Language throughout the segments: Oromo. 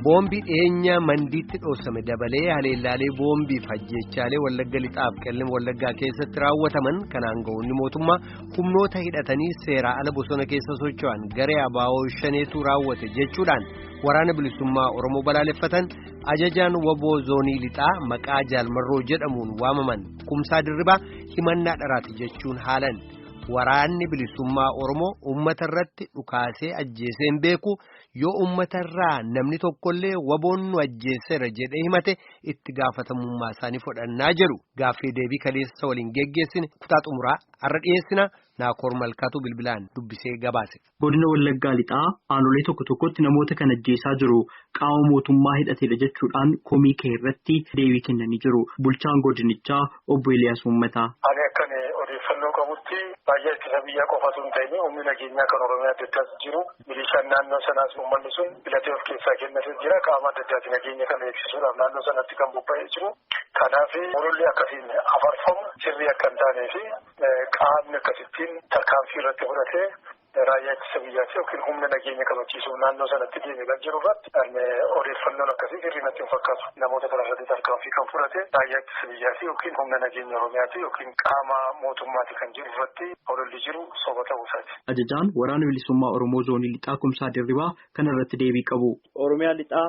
Boombii dhiyeenya Mandiitti dhoosame dabalee haleellaalee boombiif ajjeechaalee Wallagga Lixaaf Qellem Wallaggaa keessatti raawwataman kan aangawoonni mootummaa humnoota hidhatanii seeraa ala bosona keessa socho'an garee abaa'oo shaneetu raawwate jechuudhaan waraana bilisummaa Oromoo balaaleffatan ajajaan waboo zoonii lixaa maqaa Jaalmarroo jedhamuun waamaman Kumsaa Dirribaa himannaa dharaati jechuun haalan. Waraanni bilisummaa Oromoo uummata irratti dhukaasee ajjeesee hin beeku yoo uummata irraa namni tokkollee waboon nu ajjeeseera jedhee himate itti gaafatamummaa isaanii fudhannaa jedhu gaaffii deebii kaleessa waliin geggeessine kutaa xumuraa har'a dhiyeessina Naakoor Malkaatu bilbilaan dubbisee gabaase. Godina Wallaggaa Lixaa aanolee tokko tokkotti namoota kan ajjeesaa jiru qaama mootummaa hidhateedha jechuudhaan komii kee irratti deebii kennanii jiru. Bulchaan godinichaa obbo Eliyaas Uummataa. Odeeffannoo qabutti baay'ee ittisa biyyaa qofatu hin ta'in humni nageenyaa kan Oromiyaa adda addaas jiru milishaan naannoo sanaas uummanni sun filatee of keessaa kennatee jira qaama adda addaati nageenya kana eegsisuudhaaf naannoo sanatti kan bobba'ee jiru. Kanaaf ololli akkasiin afarfamu sirrii akka hin taanee fi qaamni akkasittiin tarkaanfii irratti fudhatee raayyaa ittisa biyyaati yookiin humna nageenya kabachiisuuf naannoo sanatti deeme kan jiru irratti odeeffannoon akkasii sirrii natti hin fakkaatu. Namoota kana irratti tarkaanfii kan fudhate raayyaa ittisa biyyaati yookiin humna nageenya Oromiyaati yookiin qaama mootummaati kan jiru irratti ololli jiru soba ta'uu isaati. Ajajaan waraana bilisummaa Oromoo zoonii lixaa Kumsaa Dirribaa kana irratti deebii qabu. Oromiyaa lixaa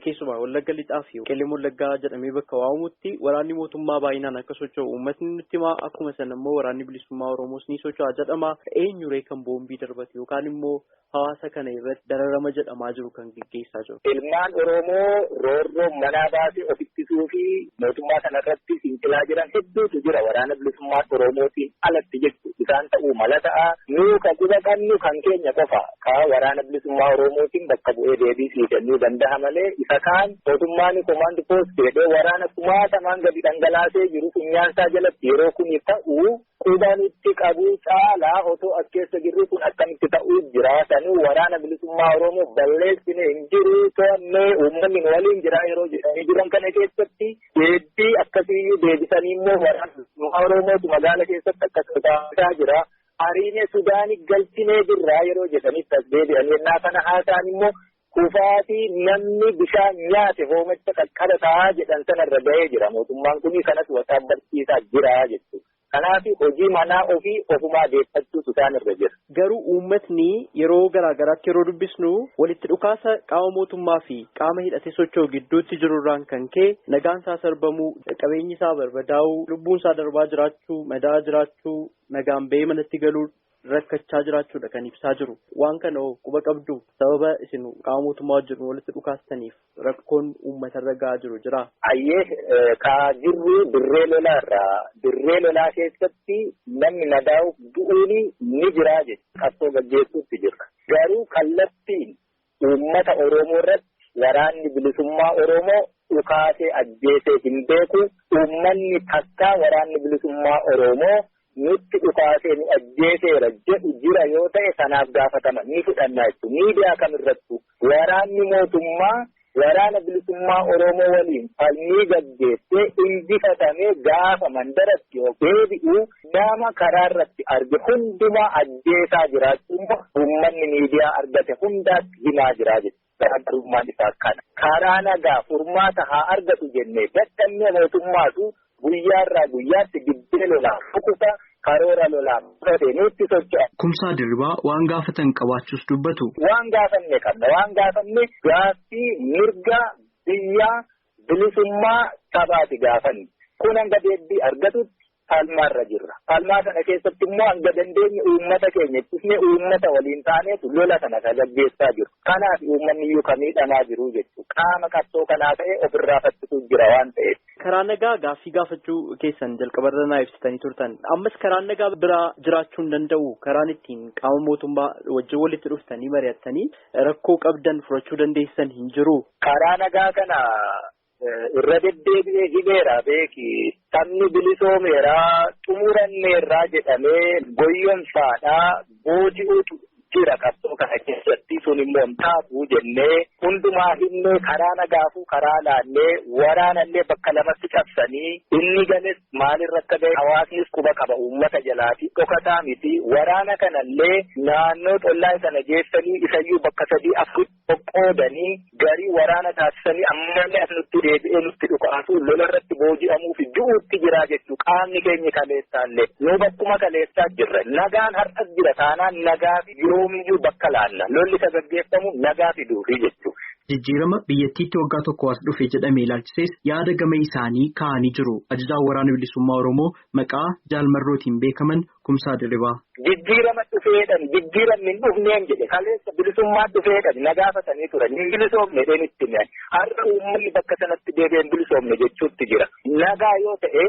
keessumaa Wallagga lixaa fi Qellem Wallaggaa jedhamee bakka waamamutti waraanni mootummaa baay'inaan akka socho'u uummatni nutti himaa akkuma sana immoo waraanni bilisummaa Oromoos ni socho'a jedhama. Eenyuree kan boombii darbate yookaan immoo hawaasa kana irratti dararama jedhamaa jiru kan gaggeessaa jiru. Ilmaan Oromoo roorroo manaa baasee of ittisuu fi mootummaa kana irratti fincilaa jiran hedduutu jira. Waraana bilisummaa Oromootiin alatti jechuudha. Isaan ta'uu mala ta'a. Nuu kan quba qabnu kan keenya qofa. Ka waraana bilisummaa Oromootiin bakka bu'ee deebii sii kennuu danda'a malee isa kaan mootummaan komaand poost jedhee waraana kumaatamaan gadi dhangalaasee jiru funyaansaa jalatti yeroo kuni ta'u quba nutti qabu caalaa otoo as keessa jirru kun akkamitti ta'uu jira. Sanuu waraana bilisummaa Oromoo balleessine hin jiru to'annee uummanni nu waliin jira yeroo jedhanii jiran kana keessatti deebii akkasiiyyuu deebisanii immoo waraana bilisummaa Oromootu magaala keessatti akkas taasisaa jira. Hariine Sudaanii galchinee jirra yeroo jedhanitti as deebi'an yennaa kana haasa'an immoo kufaatii namni bishaan nyaate hoomacha qaqqabataa jedhan sanarra ga'ee jira. Mootummaan kun kanas barsiisaa jira jechuudha. Kanaaf hojii manaa ofii ofumaa deeffachuutu isaan irra jira. Garuu uummatni yeroo garaa garaatti yeroo dubbisnu walitti dhukaasa qaama mootummaa fi qaama hidhatee socho'u gidduutti jirurraan kan ka'e nagaan isaa sarbamuu, qabeenyi isaa barbadaa'uu, lubbuun isaa darbaa jiraachuu, madaa jiraachuu, nagaan ba'ee manatti galuu rakkachaa jiraachuudha kan ibsaa jiru. Waan kana quba qabdu sababa isin qaama mootummaa wajjin walitti dhukaastaniif rakkoon uummatarra gahaa jiru jira. Ayyee kaa jirru dirree lolaarraa dirree lolaa keessatti namni nadaa'uuf du'uun ni jira jechuudha. Qabsoo gaggeessuutti jirra. Garuu kallattiin uummata Oromoo irratti waraanni bilisummaa Oromoo dhukaasee ajjeesee hin beeku. Uummanni takkaa waraanni bilisummaa Oromoo nutti dhukaasee nu ajjeeseera jedhu jira yoo ta'e sanaaf gaafatama ni fudhanna jechuudha. Miidiyaa kamirrattu waraanni mootummaa waraana bilisummaa Oromoo waliin falmii gaggeessee injifatamee gaafa mandaratti yoo deebi'u nama karaa irratti arge hundumaa ajjeesaa jiraachuun uummanni miidiyaa argate hundaatti himaa jiraa jechuudha. Garaagarummaan isaa kana. Karaa nagaa furmaata haa argatu jennee dadhabnee mootummaatu guyyaarraa guyyaatti giddee lolaa rukuta karoora lolaa fudhatee nutti socho'a. Kumsaa Dirribaa waan gaafatan qabaachuus dubbatu. Waan gaafanne qabna. Waan gaafanne gaaffii mirga biyyaa bilisummaa sabaati gaafanne. Kun hanga deebii argatutti falmaarra jirra. Falmaa sana keessatti immoo hanga dandeenye uummata keenya ittisnee uummata waliin taaneetu lola kana gaggeessaa jiru. Kanaaf uummanni iyyuu kan miidhamaa jiru jechuudha. Qaama qabsoo kanaa ta'e ofirraa faccisuu jira waan ta'eef. Karaa nagaa gaaffii gaafachuu keessan jalqabarra naa ibsitanii turtan. Ammas karaa nagaa biraa jiraachuu hin danda'u. Karaan ittiin qaama mootummaa wajjin walitti dhuftanii mari'attanii rakkoo qabdan furachuu dandeessan hin jiru. Karaa nagaa kana irra deddeebi'ee himeera beeki. Sabni bilisoomeera xumuranneerraa jedhamee goyyomsaadhaa booji'uutu jira qabsoo kana keessatti sun immoo hin taatu jennee hundumaa himnee karaa nagaafuu karaa laannee waraanallee bakka lamatti cabsanii inni gales maalirra akka ga'e hawaasnis quba qaba uummata jalaa fi dhokataa miti waraana kanallee naannoo xollaa sana geessanii isayyuu bakka 3 4 qoqqoodanii garii waraana taasisanii ammallee as nutti deebi'ee nutti dhukaasu lola irratti booji'amuu fi du'uutti jira jechuu qaamni keenya kaleessaallee nu bakkuma kaleessaa jirra nagaan har'as jira taanaan nagaa fi yoomiyyuu bakka laanna lolli isa gaggeeffamu nagaa fiduufi jechuudha. Jijjiirama biyyattiitti waggaa tokko as dhufe jedhamee ilaalchisees yaada gama isaanii kaa'anii jiru. Ajajaan waraana bilisummaa Oromoo maqaa Jaalmarrootiin beekaman Kumsaa Dirribaa. Jijjiirama dhufeedhaan jijjiiramni hin dhufneen jedhe kaleessa bilisummaa dhufeedhaan na gaafatanii turan hin bilisoomne dheen itti mi'an har'a uummanni bakka sanatti deebi'een bilisoomne jechuutti jira. Nagaa yoo ta'e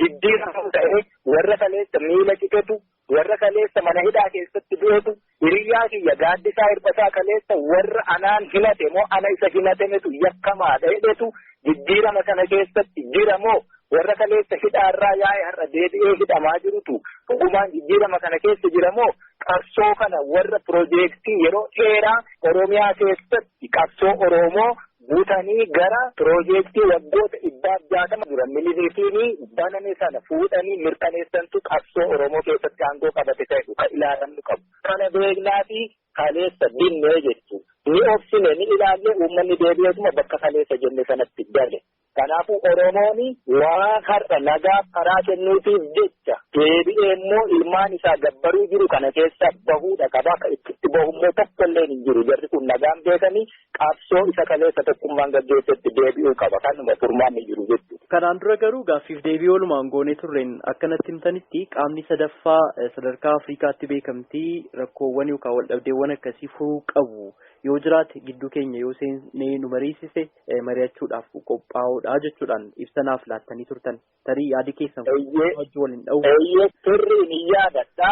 jijjiirama ta'e warra kaleessa miila citetu warra kaleessa mana hidhaa keessatti du'etu hiriyyaa kiyya gaaddisaa hirbasaa kaleessa warra anaan himate moo ana isa himatemetu yakkamaadha jedhetu jijjiirama kana keessatti jira moo warra kaleessa hidhaarraa yaa'e har'a deebi'ee hidhamaa jirutu dhugumaan jijjiirama kana keessa jira moo qabsoo kana warra piroojeektii yeroo dheeraa Oromiyaa keessatti qabsoo Oromoo guutanii gara piroojeektii waggoota 160 dura miliiliitiin baname sana fuudhanii mirkaneessantu qabsoo Oromoo keessatti aangoo qabate ta'e kan ilaalamnu qabu. Kana beeknaa fi kaleessa dinnee jechuudha. Ni obsine ni ilaalle uummanni deebi'eetuma bakka kaleessa jenne sanatti gale. Kanaafuu Oromoon waan har'a nagaaf karaa kennuutiif jecha deebi'ee immoo ilmaan isaa gabbaruu jiru kana keessa bahuudha qaba. Akka itti bahummoo tokkollee hin jiru. Jarri kun nagaan beekanii qabsoo isa kaleessa tokkummaan gaggeessetti deebi'uu qaba. Kanuma furmaanni jiru jechuudha. Kanaan dura garuu gaaffiif deebii oolumaan goonee turreen akkanatti himtanitti qaamni sadaffaa sadarkaa Afrikaatti beekamtii rakkoowwan yookaan waldhabdeewwan akkasii furuu qabu. Yoo jiraate gidduu keenya yoo seenee nu mariisise mari'achuudhaaf qophaa'uudha jechuudhaan ibsanaaf laattanii turtan. Tarii yaadi keessan wajjin waliin dha'u. Eeyyee turri ni yaadadha.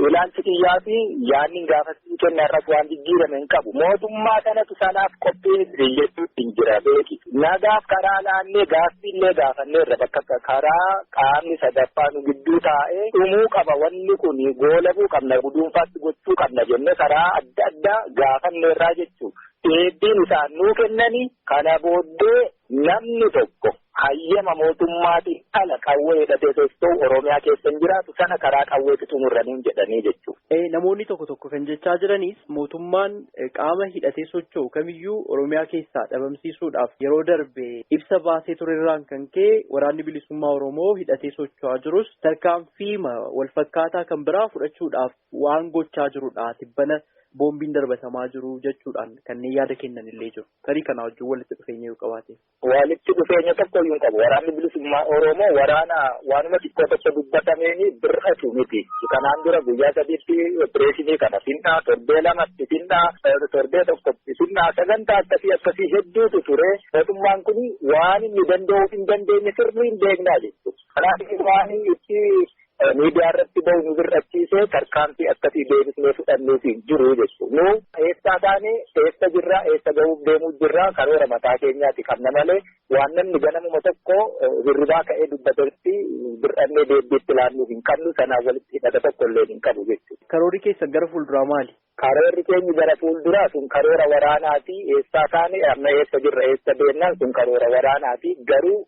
Ilaalchi kiyyaa fi yaadni gaafasii kenna irras waan jijjiirame hin qabu. Mootummaa kanatu sanaaf qophii jechuutti hin jira beeki. Nagaaf karaa laannee gaaffiillee gaafanneerra bakka karaa qaamni sadaffaa nu gidduu taa'ee dhumuu qaba wanni kun goolabuu qabna guduunfaatti gochuu qabna jennee karaa adda addaa gaafanneerraa jechuudha. Deebiin isaan nuu kennanii kana booddee namni tokko hayyama mootummaatiin ala qawwee hidhatee socho'u Oromiyaa keessa hin jiraatu sana karaa qawweetti xumuraniin jedhanii jechuudha. Namoonni tokko tokko kan jechaa jiranis mootummaan qaama hidhatee socho'u kamiyyuu Oromiyaa keessaa dhabamsiisuudhaaf yeroo darbe ibsa baasee turerraan kan ka'e waraanni bilisummaa Oromoo hidhatee socho'aa jirus tarkaanfii walfakkaataa kan biraa fudhachuudhaaf waan gochaa jirudha tibbana. Boombiin darbatamaa jiru jechuudhaan kanneen yaada kennan illee jiru. Tarii kana wajjin walitti dhufeenya yoo qabaate. Walitti dhufeenya tokko iyyuu hin qabu. Waraanni bilisummaa Oromoo waraana waanuma xiqqoo tokko dubbatameen bir'atu miti. Kanaan dura guyyaa 3tti opereeshinii kana finnaa, torbee 2tti finnaa, torbee 1tti finnaa sagantaa akkasii akkasii hedduutu ture. Mootummaan kun waan inni danda'uuf hin dandeenye sirrii hin beeknaa jechuudha. Kanaaf waan itti miidiyaa irratti bahu nu bir'achiisee tarkaanfii akkasii deebisnee fudhannuuf hin jiru jechuudha. Nu eessaa taane eessa jirraa eessa gahuuf deemuu jirraa karoora mataa keenyaati qabna malee waan namni ganamuma tokko hirribaa ka'ee dubbatetti bir'annee deebiitti laannuuf hin qabnu sanaan walitti hidhata tokko illee hin qabu jechuudha. Karoorri keessan gara fuulduraa maali? Karoorri keenya gara fuulduraa sun karoora waraanaati. Eessaa taane amma eessa jirra eessa deemnaan sun karoora waraanaati. Garuu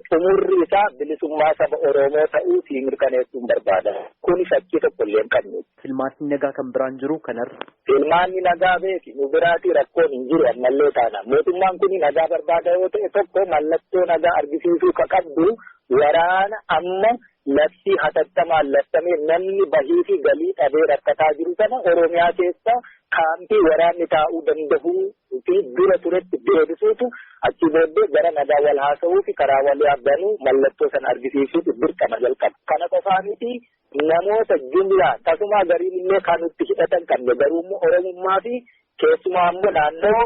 xumurri isaa bilisummaa saba Oromoo ta'uu fi mirkaneessuun barbaada. Kun shakkii tokko illee hin qabnu. Filmaanni nagaa kan biraan jiru kanarra. Filmaanni nagaa beeki nu biraati rakkoon hin jiru ammallee taana. Mootummaan kun nagaa barbaada yoo ta'e tokko mallattoo nagaa argisiisuu ka qabdu waraana amma labsii hatattamaan labsamee namni bahii fi galii dhabee rakkataa jiru sana Oromiyaa keessa kaampii waraanni taa'uu danda'uu fi dura turetti deebisuutu achi booddee gara nagaa wal haasa'uu fi karaa wal yaabbanuu mallattoo sana argisiisuutu dirqama jalqaba. Kana qofaa miti namoota jumlaa tasumaa gariin illee kan nutti hidhatan qabne garuu immoo Oromummaa fi keessumaa immoo naannoo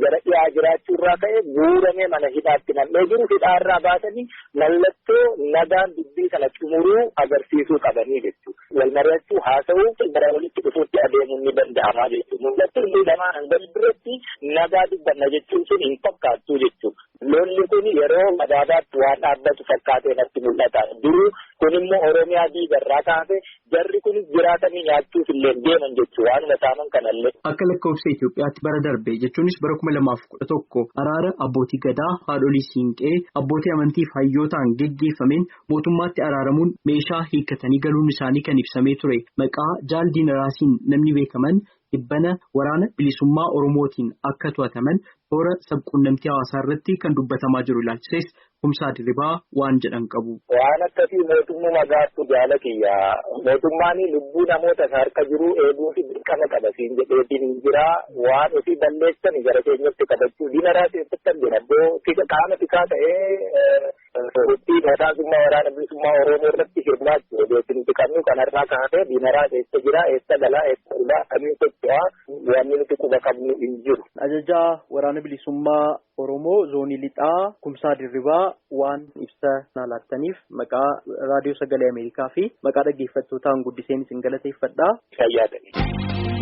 gara dhiyaa jiraachuu irraa ka'e guuramee mana hidhaatti nam'ee jiru hidhaarraa baasanii mallattoo nagaan dubbii sana xumuruu agarsiisuu qabanii jechuudha. Wal mari'achuu haasa'uu gara walitti dhufuutti adeemuun ni danda'ama jechuudha. Mul'attuu inni lamaan hanga duratti nagaa dubbanna jechuun sun hin fakkaattu jechuudha. Lolli kun yeroo madaabaatti waan dhaabbatu fakkaatee natti mul'ata. Duruu kun immoo Oromiyaa diigarraa kaase Jarri kunis jiraatanii nyaachuuf illee deeman jechuudha. Waanuma saaman kanallee. Akka lakkoofsa Itoophiyaatti bara darbe jechuunis bara 2011 araara abbootii gadaa, haadholii siinqee, abbootii amantii fi hayyootaan geggeeffameen mootummaatti araaramuun meeshaa hiikkatanii galuun isaanii kan ibsamee ture. Maqaa Jaal Diinaraasiin namni beekaman dhibbana waraana bilisummaa Oromootiin akka to'ataman toora sabquunnamtii hawaasaa irratti kan dubbatamaa jiru ilaalchises Kumsaa Dirribaa waan jedhan qabu. Waan akkasii mootummaa gaaftu jaala kiyya. Mootummaan lubbuu namoota isa harka jiru eeguu fi dirqama qaba siin jedheetiin hin jira. Waan ofii balleessan gara keenyatti qabachuu diinaraa keessatti argina. Iddoo qaama tikaa ta'ee hojii mataasummaa waraana bilisummaa Oromoo irratti hirmaachuu odeessi nuti qabnu kanarraa kaasee diinaraa eessa jira, eessa galaa, eessa ulaa, akkamiin socho'aa wanni nuti quba qabnu hin jiru. Ajajaa waraana bilisummaa Oromoo zoonii lixaa Kumsaa Dirribaa waan ibsa naa laattaniif maqaa raadiyoo sagalee Ameerikaa fi maqaa dhaggeeffattootaan guddiseen isin galateeffadha. Fayyaa ta'e.